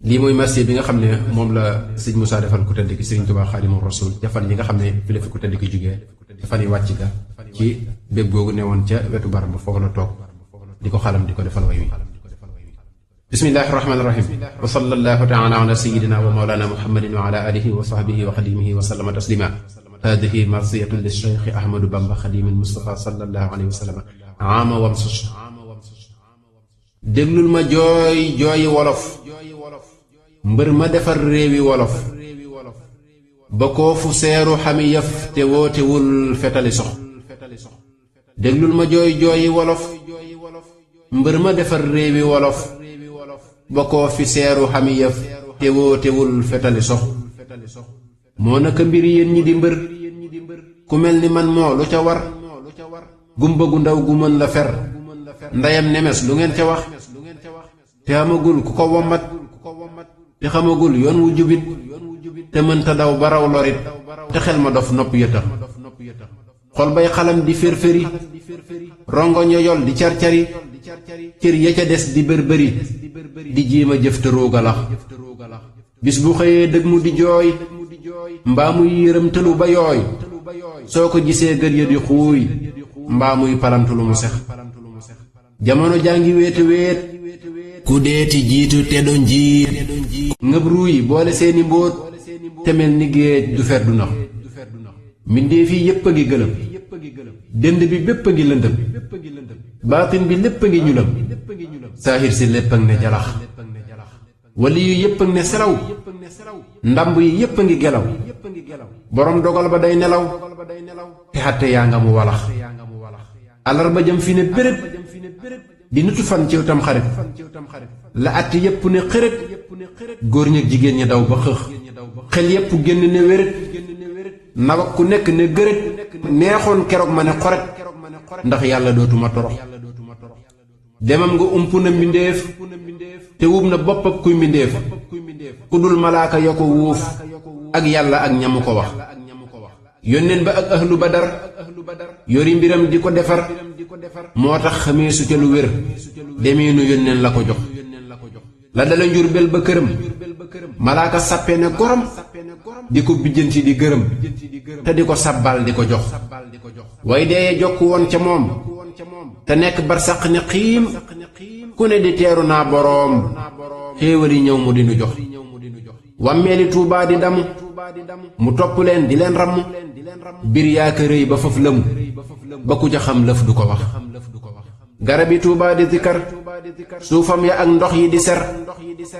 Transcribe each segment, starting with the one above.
lii mooy marché bi nga xam ne moom la sëñ Moussa defal ku tedd ki Sëriñ Tuubaa Xaadimu Rasuul ca fan yi nga xam ne fi la fi ku tedd ki jógee ca fan yi wàcc ga ci bépp googu ne woon ca wetu barab ba foofu la toog di ko xalam di ko defal way wi bismillahi rahmaani rahim wa sallallahu taala ala sayidina wa mawlana muhammadin wa ala alihi wa sahbihi wa xadimihi wa sallama taslima hadihi marsiyatun li cheikh ahmadou bamba xadimil mustafa sallallahu alayhi wa sallam ama wamsus déglul ma jooyi wolof mbër ma defar réewi wolof ba koo fu seeru xami yëf te wootewul fetali sox déglul ma jooyi wolof mbër ma defar réewi wolof ba koo fi seeru xami yëf te wootewul fetali sox moo naka mbir yéen ñi di mbër ku mel ni man moo lu ca war gumba gu ndaw gu mën la fer ndeyam nemes lu ngeen ca wax te amagul ku ko wommat te xamagul yoon wu jubit te mënta daw baraw lorit te xel ma dof nopp yëtax xol bay xalam di férféri rongoñ ya yol di carcari cër ya ca des di bërbëri di jiima jëf te ruugalax bis bu xëyee dëgg mu di jooy mbaa muy yërëm tëlu ba yooy soo ko gisee gër ya di xuuy mbaa muy palamtu lu mu sex jamono jàngi wéete wéet ku deeti jiitu te do njiit ngëb ruuy boole seeni mbóot te mel ni géej du fer du nax mbindéef yi yépp a ngi gëlëm dënd bi bépp a ngi lëndëm baatin bi lépp a ngi ñulam saahir si lépp ak ne jalax wali yu yépp ak ne selaw ndamb yi yépp a ngi gelaw boroom dogal ba day nelaw te xatte yaa nga mu walax alarba jëm fi ne bérét di nitu fan ciw tam xarit la att yépp ne xërét góor ñak jigéen ñi daw ba xëx xel yépp génn ne wéret nawak ku nekk ne gërét neexoon keroog ma ne xoret ndax yàlla dootuma torox demam nga ump na mbindéef te wub na bopp ak kuy mbindéef ku dul malaaka ya ko wuuf ak yàlla ak ñamu ko wax yónneen ba ak ahlu badar yori mbiram di ko defar moo tax xamee su ca lu wér demiinu yónneen la ko jox la dala njurbel ba këram malaaka sàppe ne gorom di ko bijjanti di gërëm te di ko sabbal di ko jox way deeye jokk woon ca moom te nekk barsaq ne xiim ku ne di teeru naa boroom xéewali ñëw mu dinu jox wàmmeeli tuubaa di damu mu topp leen di leen ramm bir yaaka rëy ba faf lëmu ba ku ca xam lëf du ko wax garabi tuubaa di zikkar suufam ya ak ndox yi di ser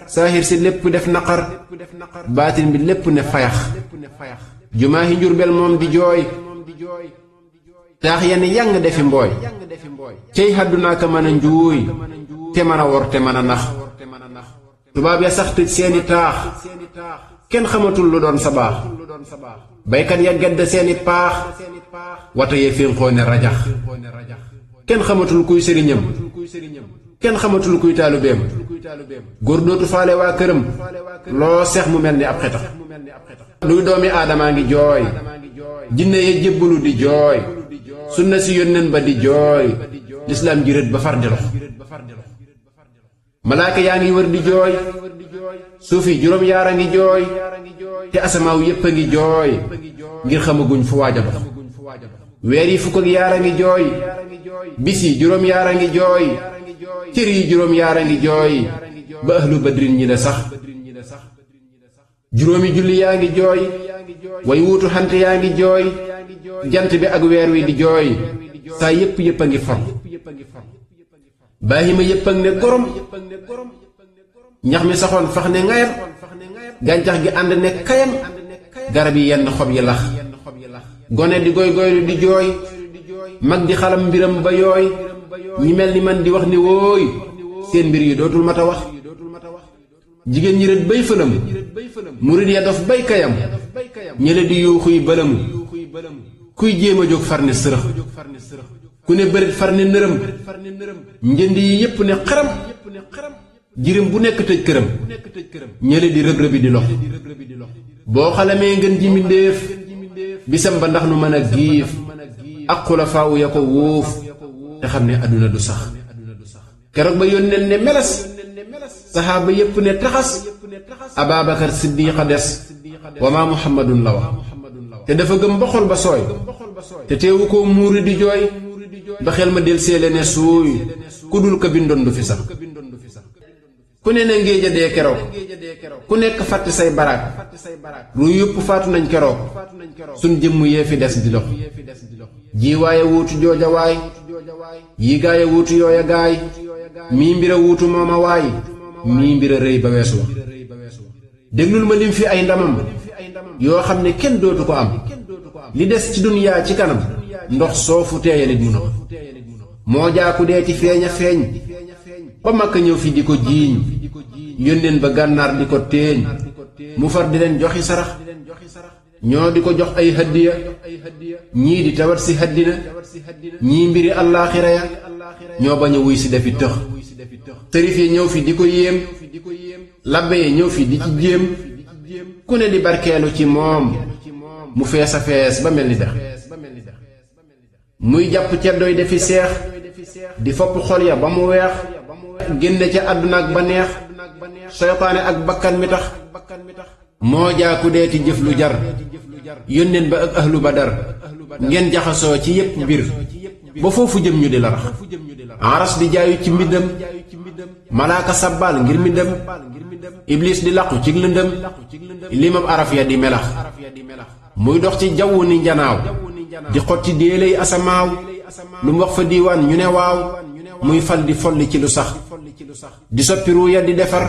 saahir si lépp def naqar baatin bi lépp ne fayax jumaahi njurbel moom di jooy taax ya ni yàng defi mbooy cey àddunaa ka mën a njuuy te mën a wor te mën a nax tubaab ya sax tëj seeni taax kenn xamatul lu doon sa baax baykat ya gedd seeni paax wata ya fénqoo ne rajax kenn xamatul kuy sëriñam kenn xamatul kuy taalubeem góor dootu faale waa këram loo seex mu mel ni ab xetax luy doomi aadamaa ngi jooy jinne ya jébbalu di jooy sunna si yónneen ba di jooy lislaam ji rët ba far di lox malaaka yaa ngi wër di jooy suufi juróom yaara ngi jooy te asamaaw yépp a ngi jooy ngir xamaguñ fu waaj a dox weer yi fukk ak yaara ngi jooy bis yi juróom yaara ngi jooy cër yi juróom yaara ngi jooy ba ahlu badrin ñi la sax juróomi julli yaa ngi jooy way wuutu xant yaa ngi jooy jant bi ak weer wi di jooy saa yépp a ngi for baahima yépp ak ne gorom ñax mi saxoon fax ne ngayam gàncax gi ànd ne kayam garab yi yenn xob yi lax gone di goy goylu di jooy mag di xalam mbiram ba yooy ñi mel ni man di wax ni wooy seen mbir yi dootul mat a wax jigéen ñi rët bay fëlam murid ya dof bay kayam ñële di yuuxuy bëlamu kuy jéem a jóg far ne sërëx ku ne bërit far ne nërëm njënd yi yépp ne xaram jirim bu nekk tëj këram ñële di rëb rëbi di lox boo xalamee ngeen ji mbindéef bisam ba ndax nu mën a giif ak xulafaawu ya ko wuuf te xam ne àdduna du sax keroog ba yónneen ne meles saxaaba yépp ne taxas Ababakar Siddiqa des wa maa Muhammadun la wax te dafa gëm ba xol ba sooy te teewu ko muuri di jooy ba xel ma del seele ne suuy ku dul ko bindoon du fi sax ku ne na ngéeja dee keroog ku nekk fàtte say baraag ru yëpp faatu nañ keroog suñ jëmm yee fi des di dox ji waaye wuutu jooja waay yi gaay a wuutu yooya gaay mii mbir a wuutu mooma waay mii mbir a rëy ba weesu wax déglul ma lim fi ay ndamam yoo xam ne kenn dootu ko am li des ci duniyaa ci kanam ndox soofu teeyalit mu nox moo jaaku deeti feeñ a feeñ ba Makka ñëw fi di ko jiiñ yónneen ba gànnaar di ko téeñ mu far di leen joxi sarax ñoo di ko jox ay hadiya ñii di tawat si haddina ñii mbiri allaaxira ya ñoo bañ a wuy si defi tëx tërif yi ñëw fi di ko yéem labbe yi ñëw fi di ci jéem ku ne di barkeelu ci moom mu fees a fees ba mel ni dex muy jàpp ceddoy defi seex di fopp xol ya ba mu weex génne ca àdduna ak ba neex seytaane ak bakkan mi tax moo jaaku deeti jëf lu jar yónneen ba ak ahlu badar ngeen jaxasoo ci yépp mbir ba foofu jëm ñu di la rax aras di jaayu ci mbindam malaaka sabbaal ngir mbindam iblis di làqu ci lëndëm limam araf ya di melax muy dox ci jawwu ni njanaaw di xotti déeley asamaaw lu mu wax fa diiwaan ñu ne waaw muy fal di folli ci lu sax di soppi ruu ya di defar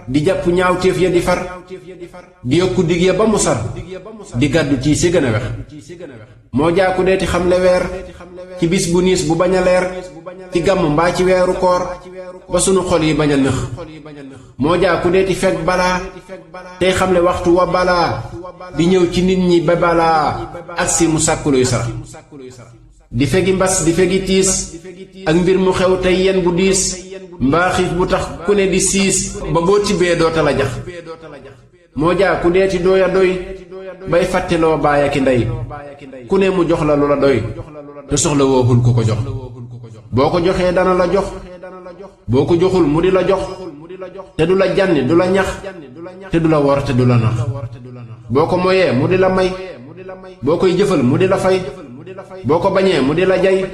di jàpp ñaawteef ya di far di yokku dig ya ba mu sar di gàddu ci si gën a wex moo jaaku deeti xamle weer ci bis bu niis bu bañ a leer ci gàmm mbaa ci weeru koor ba sunu xol yi bañ a nëx moo jaaku deeti fekk balaa tey xamle waxtu wa balaa di ñëw ci nit ñi ba balaa agsi mu sàkkuluy sarax di fegi mbas di fegi tiis ak mbir mu xew tey yen bu diis mbaa xiif bu tax ku ne di siis ba boo tibbee doota la jax moo jaa ku deeti dooya doy bay fàtteloo baay ak ndey ku ne mu jox la lu la doy te soxla wooxul ku ko jox boo ko joxee dana la jox boo ko joxul mu di la jox te du la jànni du la ñax te du la wor te du la nax boo ko moyee mu di la may boo koy jëfal mu di la fay boo ko bañee mu di la jay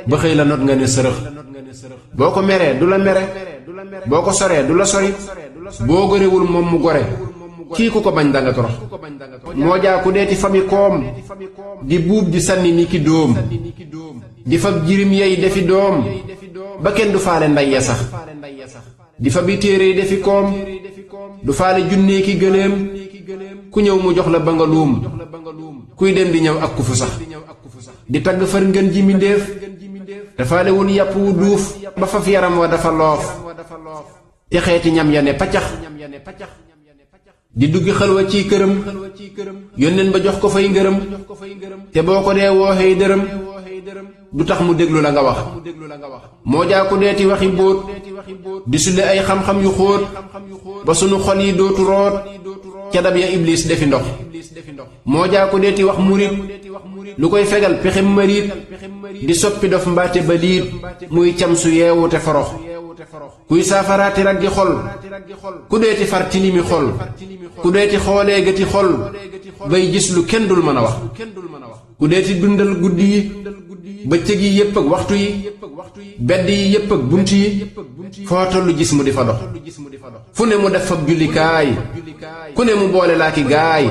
ba xëy la not nga ne sërëx boo ko meree du la mere boo ko soree du la sori boo gorewul moom mu gore kii ku ko bañ danga torox moo jaa ku deeti fami koom di buub di sànni ni ki dóom di fab jirim yey defi doom ba kenn du faale ndey ya sax di fabi téere yi defi koom du faale junnee ki gëléem ku ñëw mu jox la ba nga luum kuy dem di ñëw ak ku fu sax di tagg far ngeen ji mindéef dafaale wul yàpp wu duuf ba faf yaram wa dafa loof te xeeti ñam ya ne paccax di duggi xalwa ciy këram yónneen ba jox ko fay ngërëm te boo ko dee wooxee dërëm du tax mu déglu la nga wax moo jaa ku deeti waxi bóot di sulle ay xam-xam yu xóot ba sunu xol yi dootu root ca dab ya iblis defi ndox moo jaa ku deeti wax murit lu koy fegal pexem mariit di soppi dof mbaate ba liit muy cam su yeewu te forox kuy saafaraati raggi xol ku deeti far tilimi xol ku deeti xoolee gëti xol bay gis lu kenn dul mën a wax ku deeti dundal guddi yi bëccëg yi yépp ak waxtu yi bedd yi yépp ak bunt yi foo tollu gis mu di fa dox fu ne mu def fab jullikaay ku ne mu boole laa ki gaay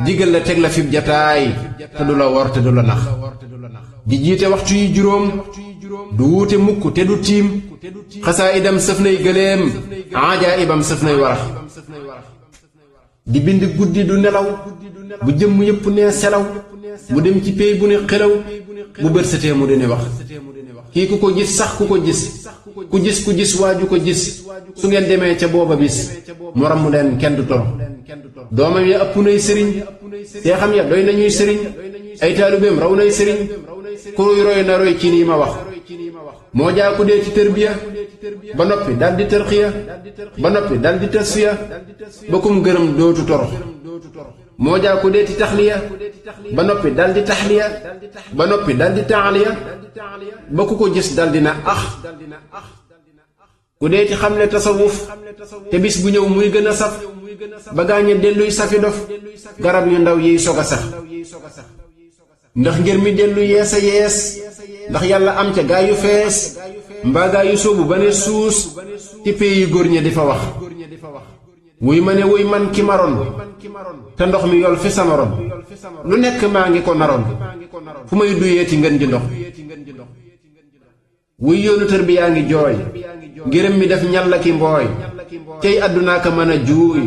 digal la teg la fib jataay te du la wor te du la nax di jiite waxtu yi juróom du wuute mukk te du tiim xasaa idam sëf nay gëléem aajaa ibam sëf nay warax di bind guddi du nelaw bu jëmm yépp nee selaw mu dem ci péey bu ne xelaw bu bërsëtee mu dina wax kii ku ko gis sax ku ko gis ku gis waaju ko gis su ngeen demee ca booba bis mu ramm leen kenn du toro doomam ya ëpp nay sëriñ seexam ya doy nañuy sëriñ ay taalibeem raw nay sëriñ kuy roy na roy ci lii ma wax moo jaa ku dee ci tërbiya ba noppi daldi tërxiya ba noppi daldi tasfiya ba kum gërëm dootu toro moo jaa ku dee ci taxliya ba noppi daldi taxliya ba noppi daldi taaliya ba ku ko gis daldi na ku deeti xamle tasawuf te bis bu ñëw muy gën a saf ba gaañe delluy safi dof garab yu ndaw yiy sog a sax ndax ngir mi dellu yees a yees ndax yàlla am ca gaa yu fees mbaa gaa yu sóobu ba ne suus ci pee yu góor ña di fa wax wuy ma ne wuy man ki maroon te ndox mi yol fi sama ron lu nekk maa ngi ko naroon fu may duyeeti ngën ji ndox wuy yoonu tër bi yaa ngi jooy ngërëm mi def ñalla ki mbooy cey àddunaa ka mën a juuy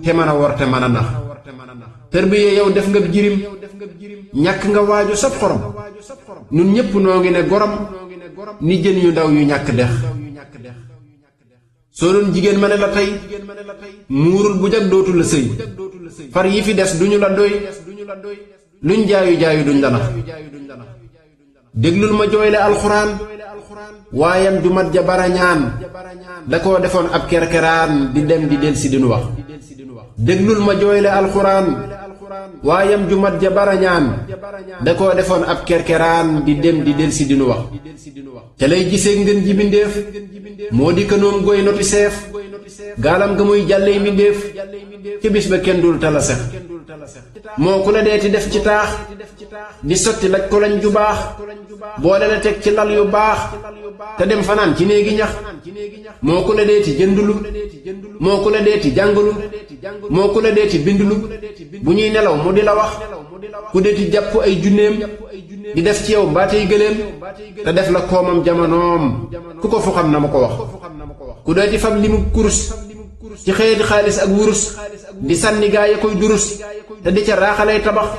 te mën a wor te mën a nax tër bi yow def nga jirim ñàkk nga waaju sab xorom nun ñépp noo ngi ne gorom ni jën yu ndaw yu ñàkk dex soo doon jigéen ma ne la tey muurul bu jag dootu la sëy far yi fi des duñu la doy luñ jaayu jaayu duñ la nax déglul ma jooyle alxuraan waayam ju mat ja barañaan da koo defoon ab kerkeraan di dem di del si dinu wax déglul ma jooyle alxuraan waayam ju mat ja barañaan da koo defoon ab kerkeraan di dem di del si dinu wax te lay gisee ngeen ji bindeef moo di kënoom goy noti seef gaalam ga muy jàlley mbindéef ci bis ba kenn dul tala sex moo ku la deeti def ci taax di sotti laj ko lañ ju baax boole la teg ci lal yu baax te dem fanaan ci néegi ñax moo ku la deeti jëndulu moo ku la deeti jàngulu moo ku la deeti bindulu bu ñuy nelaw mu di la wax ku deeti jàpp ay junneem di def ci yow mbaatey gëléem te def la koomam jamonoom ku ko fu xam na ma ko wax ku deeti fab limu kurus ci xeeti xaalis ak wurus di sànni gaa ya koy durus te di ca raaxalay tabax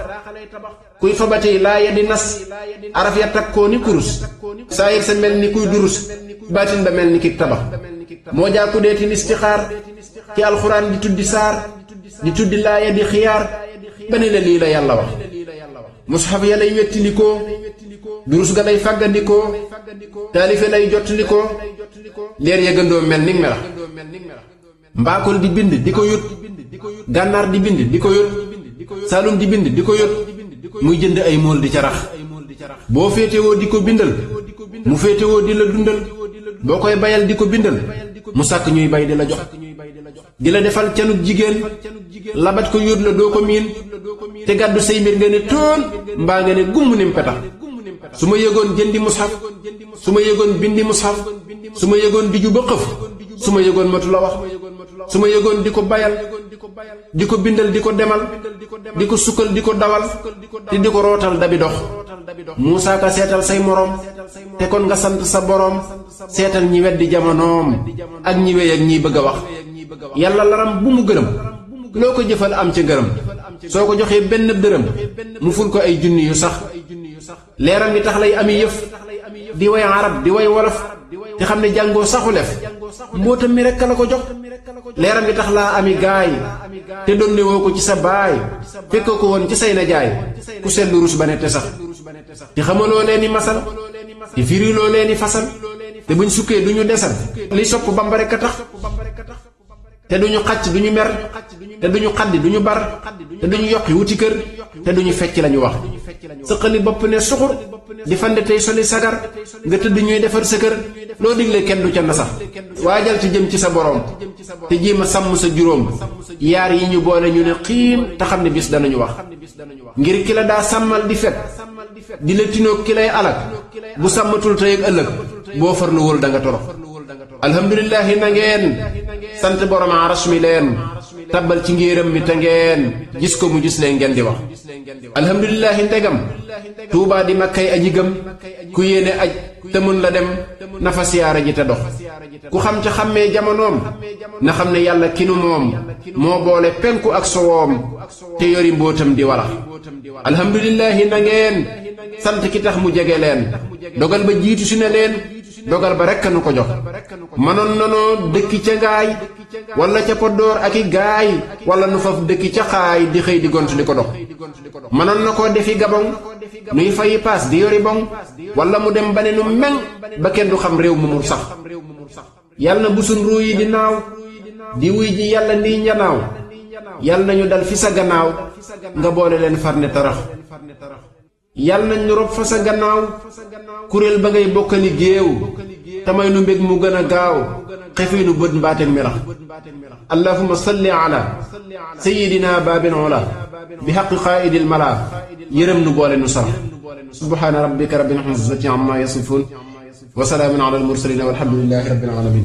kuy fabatey laaya di nas araf ya takkoo ni kurus saayir sa mel ni kuy durus baatin ba mel ni ki tabax moo jaa ku deeti listixaar ci alxuraan di tuddi saar di tuddi laaya di xiyaar ba ne la lii la yàlla wax mushaf ya lay wettindikoo durus ga lay fàggandikoo taalife lay jottandikoo leer ya gëndoo mel ni melax mbaakol di bind di ko yut gànnaar di bind di ko yut saalum di bind di ko yut muy jënd ay mool di ca rax boo féetewoo di ko bindal mu féetewoo di la dundal boo koy bayal di ko bindal mu sàkk ñuy bay di la jox di la defal canuk jigéen labat ko yóot la doo ko miin te gàddu say mbir nga ne tool mbaa nga ne gumm nim petax su ma yëgoon jëndi mushaf su ma yëgoon bindi mushaf su ma yëgoon diju ba xëf su ma yëgoon matu la wax su ma yëgoon di ko bayal di ko bindal di ko demal di ko sukkal di ko dawal te di ko rootal dabi dox Muusaa Ka seetal say moroom te kon nga sant sa boroom seetal ñi weddi jamonoom ak ñi wey ak ñiy bëgg a wax yàlla laram bu mu gërëm loo ko jëfal am ca ngërëm soo ko joxee benn dërëm mu ful ko ay junni yu sax leeram gi tax lay ami yëf di way arab di way wolof te xam ne jàngoo saxu lef mbootam mi rekk la ko jox leeram gi tax laa ami gaay te doon ne woo ko ci sa baay fekkoo ko woon ci say na jaay ku seetlu rus ba ne te sax te xamaloo leen ni masal te firiloo leen ni fasal te buñ sukkee duñu desal li sopp Bamba rekk a tax te duñu xàcc duñu mer te duñu xaddi duñu bar te duñu yokki wuti kër te duñu fecc lañu wax sa xali bopp ne suxur di fande tey soli sagar nga tëdd ñuy defar sa kër loo digle kenn du ca na sax waajal te jëm ci sa boroom te jéem a sàmm sa juróom yaar yi ñu boole ñu ne xiim te xam ne bis danañu wax ngir ki la daa sàmmal di fekk di la tinoog ki lay alak bu sàmmatul tey ak ëllëg boo farluwul da nga torox alhamdulillahi na ngeen sant borom arash mi leen tabbal ci ngéeram mi te ngeen gis ko mu gis leen ngeen di wax alhamdulillahi ndegam tuubaa di makkay aji gëm ku yéene aj te mën la dem nafa siyaara ji te dox ku xam ca xàmmee jamonoom na xam ne yàlla ki nu moom moo boole penku ak sowoom te yori mbóotam di walax alhamdulillahi na ngeen sant ki tax mu jege leen dogal ba jiitu si ne leen dogal ba rekk nu ko jox manoon nanoo dëkki ca ngaay wala ca poddoor ak i gaay wala nu faf dëkki ca xaay di xëy di gont di ko dox manoon na ko defi gabon nuy fayi paas di yori boŋ wala mu dem ba ne nu meŋ ba kenn du xam réew mu mu sax yàlla na busun ruu yi di naaw di wuy ji yàlla ndiy njanaaw yàlla nañu dal fi sa gannaaw nga boole leen far ne tarax yàlla nañ nu rob fa sa gannaaw kuréel ba ngay bokkali géew te may nu mbég mu gën a gaaw xefiinu bët mbaateen melax allahumma salli ala sayidina baabin ola bi xaqi qaa'idil mala yërëm nu boole nu sarax subhaana rabbika rabbil izzati amma yasifun wa salaamun ala al mursalin walhamdulillahi rabbil alamin